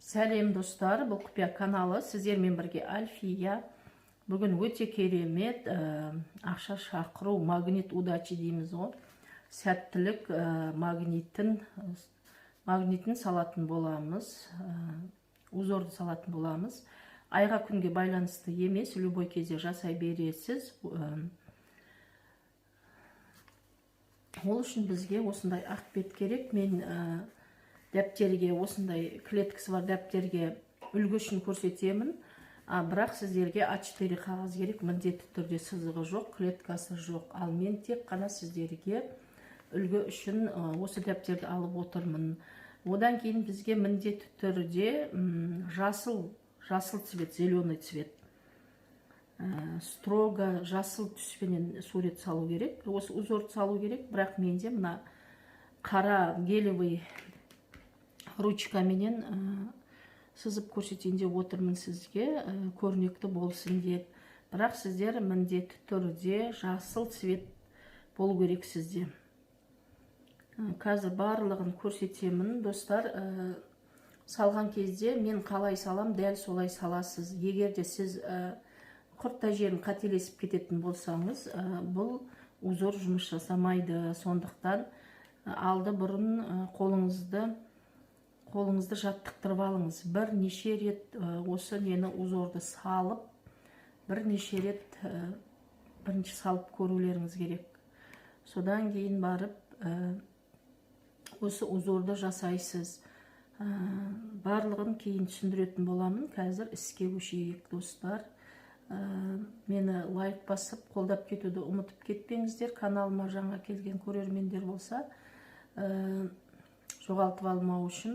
Сәлем, достар, бұл Құпия каналы, сіздермен бірге Альфия. Бүгін өте керемет ақша шақыру, магнит удачи дейміз ғой. Сәттілік магнитін салатын боламыз, узорды салатын боламыз. Айға, күнге байланысты емес, любой кезде жасай бересіз. Ол үшін бізге осындай ақ бет керек. Мен дәптерге, осындай клеткасы бар дәптерге үлгі үшін көрсетемін. Бірақ сіздерге А4 қағаз керек, міндетті түрде сызығы жоқ, клеткасы жоқ. Ал мен тек қана сіздерге үлгі үшін осы дәптерді алып отырмын. Одан кейін бізге міндетті түрде жасыл цвет, зеленый цвет. Строго жасыл түспенен сурет салу керек, осы узорды салу керек. Бірақ менде мына қара гелевый ручкаменен сызып көрсетейін деп отырмын сізге, көрнекті болсын деп. Бірақ сіздер міндетті түрде жасыл цвет болу керек сізде. Қазір барлығын көрсетемін, достар. Салған кезде мен қалай салам, дәл солай саласыз. Егер де сіз құрттай жерін қателесіп кететін болсаңыз, бұл узор жұмыс жасамайды. Сондықтан алды бұрын қолыңызды жаттықтырып алыңыз. Бірнеше рет осы нені, узорды салып, бірнеше рет бірінші салып көрулеріңіз керек. Содан кейін барып осы узорды жасайсыз. Барлығын кейін түсіндіретін боламын. Қазір іске көшейік, достар. Мені лайк басып, қолдап кетуді ұмытып кетпеңіздер. Каналыма жаңа келген көрермендер болса, жоғалтып алмау үшін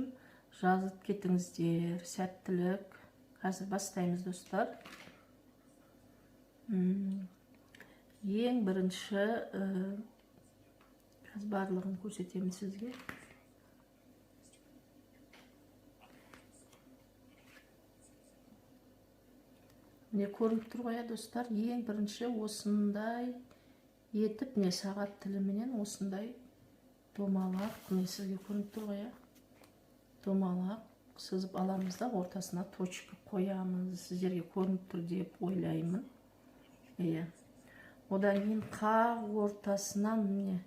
жазып кетіңіздер. Сәттілік. Қазір бастаймыз, достар. Ең бірінші, қазір барлығын көрсетемін сізге. Міне, көрініп тұр ғой, достар. Ең бірінші осындай етіп, міне, сағат тіліменен осындай домалақ, міне, сізге көрініп тұр ғой, домалақ сызып аламыз да, ортасына точка қоямыз. Сіздерге көрініп тұр деп ойлаймын. Иә. Одан кейін қақ ортасынан, міне,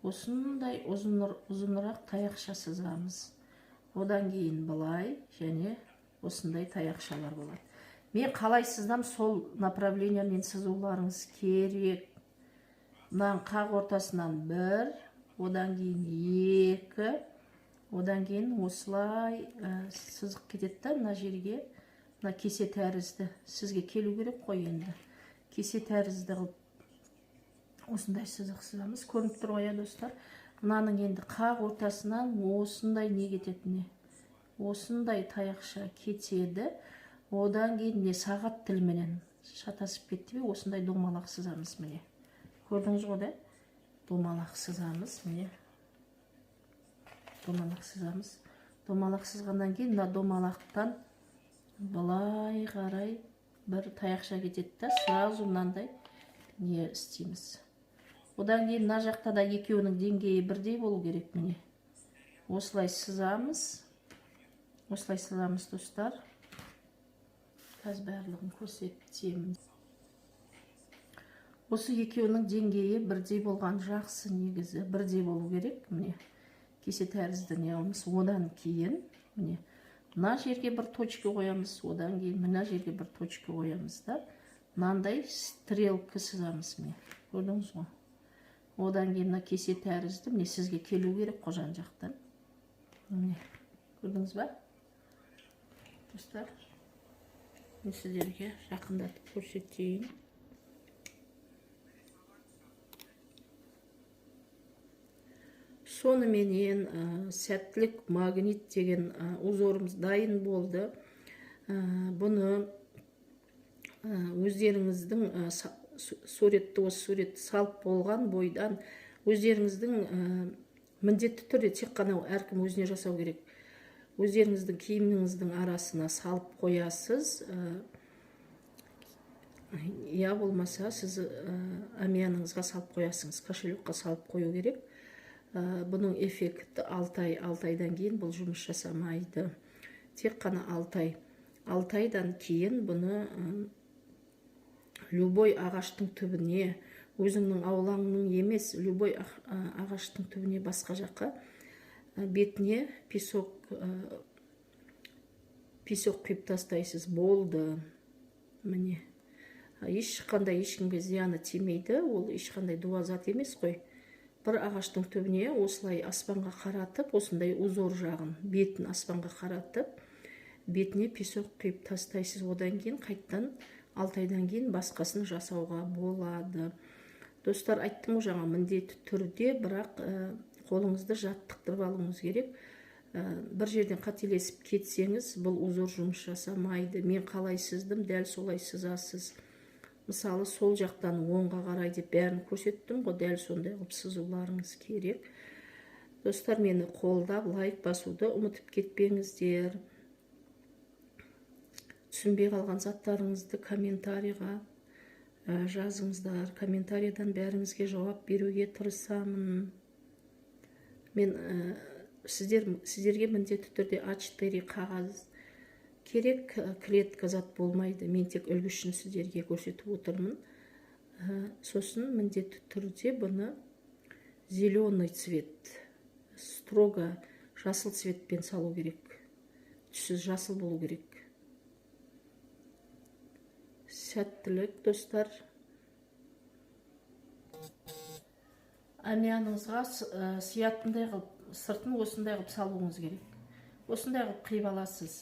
осындай ұзынырақ таяқша сызамыз. Одан кейін былай және осындай таяқшалар болады. Мен қалай сыздам, сол направлениемен сызуларыңыз керек. Мынаның қақ ортасынан бір, одан кейін екі, одан кейін осылай сызық кетеді да мына жерге, мына кесе тәрізді сізге келу керек қой енді. Кесе тәрізді қылып осындай сызық сызамыз. Көрініп тұр ғой, достар. Мынаның енді қақ ортасынан осындай не кетеді, міне, осындай таяқша кетеді. Одан кейін, міне, сағат тіліменен шатасып кетті бе, осындай домалақ сызамыз, міне. Көрдіңіз ғой да? Домалақ сызамыз, міне. Домалақ сызамыз. Домалақ сызғаннан кейін мына домалақтан былай қарай бір таяқша кетеді да, сразу мынандай не істейміз. Одан кейін мына жақта да екеуінің деңгейі бірдей болу керек, міне. Осылай сызамыз. Осылай сызамыз, достар. Қазір барлығын көрсетемін. Осы екеуінің деңгейі бірдей болған жақсы, негізі бірдей болу керек. Міне, кесе тәрізді не аламыз. Одан кейін, міне, мына жерге бір точка қоямыз, одан кейін мына жерге бір точка қоямыз да, мынандай стрелка сызамыз, міне. Көрдіңіз ғой. Одан кейін мына кесе тәрізді, міне, сізге келу керек қой жан жақтан. Міне, көрдіңіз ба? Достар, мен сіздерге жақындатып көрсетейін. Соныменен сәттілік магнит деген узорымыз дайын болды. Бұны өздеріңіздің суретті, осы суретті салып болған бойдан өздеріңіздің, міндетті түрде тек қана әркім өзіне жасау керек. Өздеріңіздің киіміңіздің арасына салып қоясыз. Я болмаса сіз әмияныңызға салып қоясыңыз, кошелекқа салып қою керек. Бұның эффекті 6 ай, 6 айдан кейін бұл жұмыс жасамайды. Тек қана 6 ай. 6 айдан кейін бұны любой ағаштың түбіне, өзіңнің аулаңның емес, любой ағаштың түбіне, басқа жаққа бетіне песок құйып тастайсыз, болды. Міне, ешқандай ешкімге зияны тимейді, ол ешқандай дуа зат емес қой. Бір ағаштың түбіне осылай аспанға қаратып, осындай узор жағын, бетін аспанға қаратып, бетіне песок құйып тастайсыз. Одан кейін қайттан 6 айдан кейін басқасын жасауға болады. Достар, айттым ғой жаңа, міндетті түрде, бірақ қолыңызды жаттықтырып алуыңыз керек. Бір жерден қателесіп кетсеңіз, бұл узор жұмыс жасамайды. Мен қалай сыздым, дәл солай сызасыз. Мысалы, сол жақтан оңға қарай деп бәрін көрсеттім ғой, дәл сондай қылып сызуларыңыз керек. Достар, мені қолдап, лайк басуды ұмытып кетпеңіздер. Түсінбей қалған заттарыңызды комментарийға жазыңыздар. Комментарийдан бәріңізге жауап беруге тырысамын мен. Сіздерге міндетті түрде А4 қағаз керек, клетка зат болмайды. Мен тек үлгі үшін сіздерге көрсетіп отырмын. Сосын міндетті түрде бұны зеленый цвет, строго жасыл цветпен салу керек, түсі жасыл болу керек. Сәттілік, достар! Әмияныңызға сиятындай қылып, сыртын осындай қылып салуыңыз керек. Осындай қылып қиып аласыз.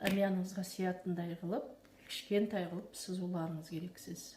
Әмияныңызға сиятындай қылып, кішкентай қылып сызуларыңыз керек сіз.